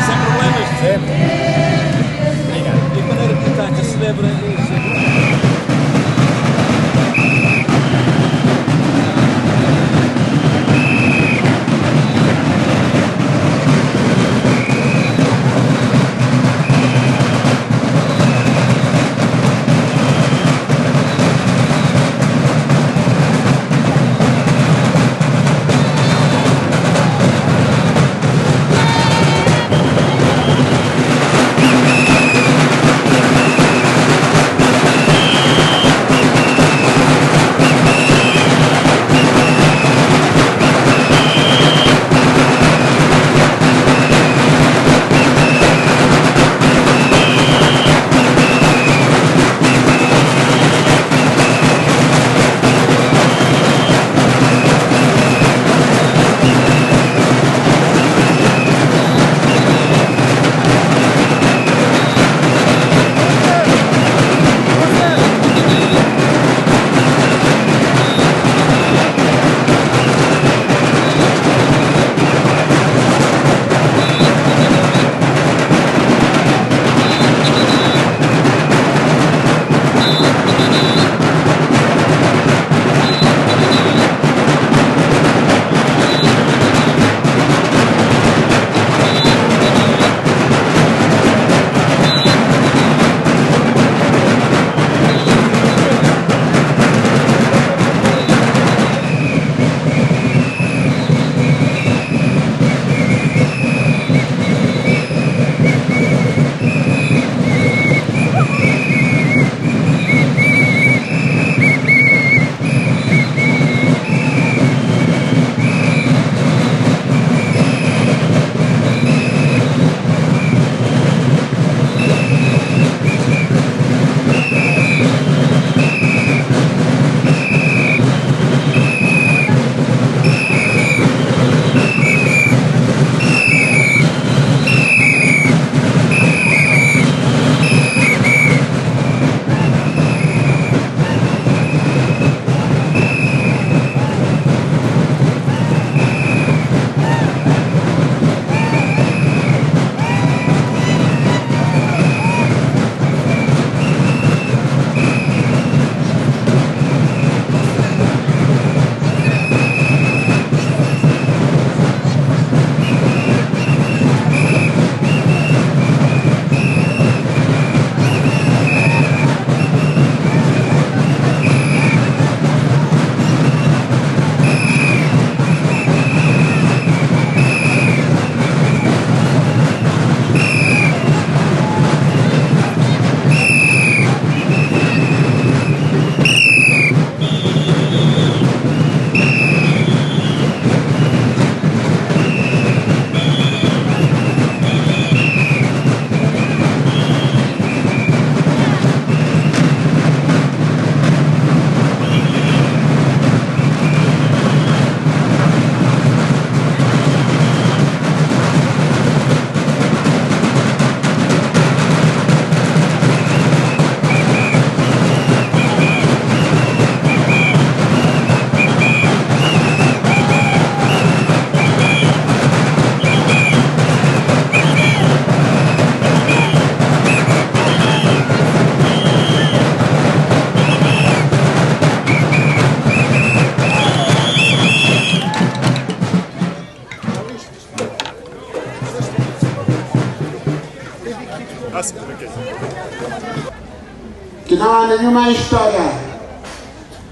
Sem problemas? Sempre. Obrigado. E de maneira que está, que celebra Que não há nenhuma história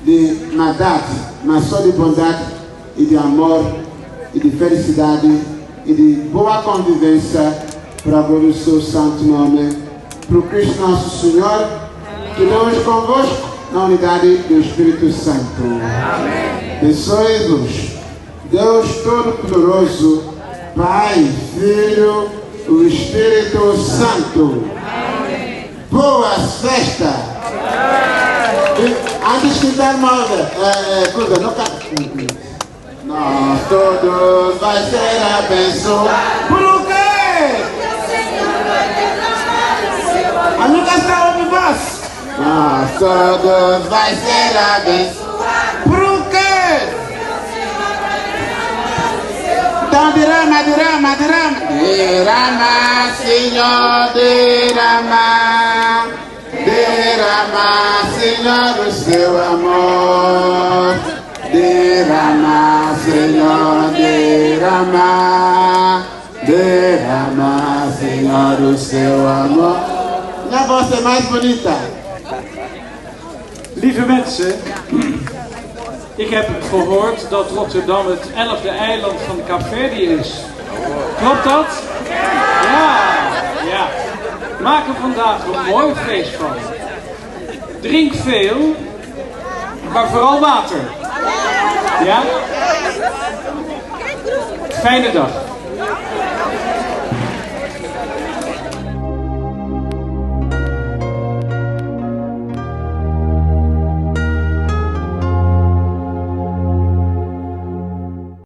de maldade, mas só de bondade e de amor e de felicidade e de boa convivência para a glória do seu santo nome. Por Cristo nosso Senhor, que Deus convosco na unidade do Espírito Santo. Amém. Abençoe-vos. Deus Todo-Poderoso, Pai, Filho, o Espírito Santo. Amém. Boas festas! Antes que dar mal, é, é, coisa, não Nós todos vai ser abençoado. Por quê? A nunca está ouvindo voz. Nós todos vai ser abençoado. Por quê? Então derrama, derrama, derrama. Derrama, Senhor, derrama. Derrama, Senhor, o seu amor. Derrama, Senhor, derrama. Derrama, Senhor, o seu amor. Minha voz é mais bonita. Lieve mensen, ik heb gehoord dat Rotterdam het elfde eiland van Kaapverdië is. Klopt dat? Ja, ja. Maak er vandaag een mooi feest van. Drink veel, maar vooral water. Ja? Fijne dag.